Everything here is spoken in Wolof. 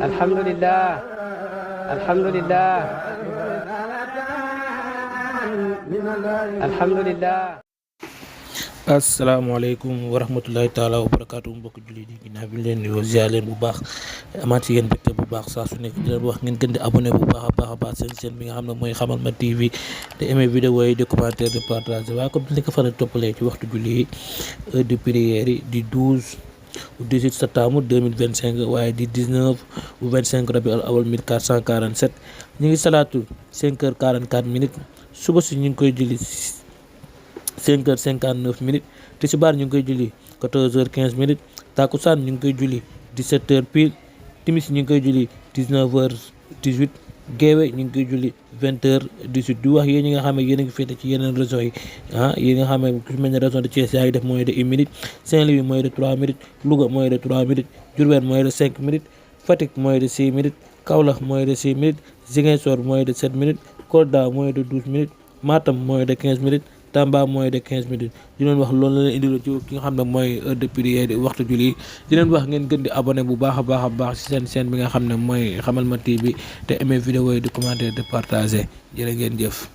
alhamdulillah alhamdulillah alhamdulillah. asalaamaaleykum wa rahmatulahi taala wa barakaatu mbokk jullit yi ginnaaw bi ñu leen nuyoo ziar leen bu baax amaat ci yéen mbégte bu baax saa su nekk di leen wax ngeen gën di abonné bu baax a baax seen bi nga xam ne mooy Xamal ma TV te aimé vidéo yi de commentaire de partager waaye comme ni ko faral toppalee ci waxtu julli yi heure de prière yi di 12 ou 18 septembre 2025 waaye di 19 ou 25 rabiul awal 1447 ñu ngi salaatu 5h44 minutes suba si ñu ngi koy julli 5h59 minutes tisbaar ñu ngi koy julli 14h15 minutes takkusaan ñu ngi koy julli 17h pile timis ñu ngi koy julli 19h18 géewe ñu ngi koy julli 20h18 di wax yéen ñi nga xam ne yéen a ngi féete ci yeneen régions yi yi nga xam ne ku mel ne région de Thiès yaa ngi def moins de 1 minute Saint-Louis moins de 3 minutes Louga moins de 3 minutes Diourbel moins de 5 minutes Fatick moins de 6 minutes Kaolack moins de 6 minutes Ziguinchor moins de 7 minutes Kolda moins de 12 minutes Matam moins de 15 minutes Tamba moins de 15 minutes di leen wax loolu la leen indiloo ci ki nga xam ne mooy heure de prière waxtu julli di leen wax ngeen gën di abonné bu baax a baax ci seen chaîne bi nga xam ne mooy Xamal ma TV te aimé vidéo yi di commenter de partager jërë ngeen jëf.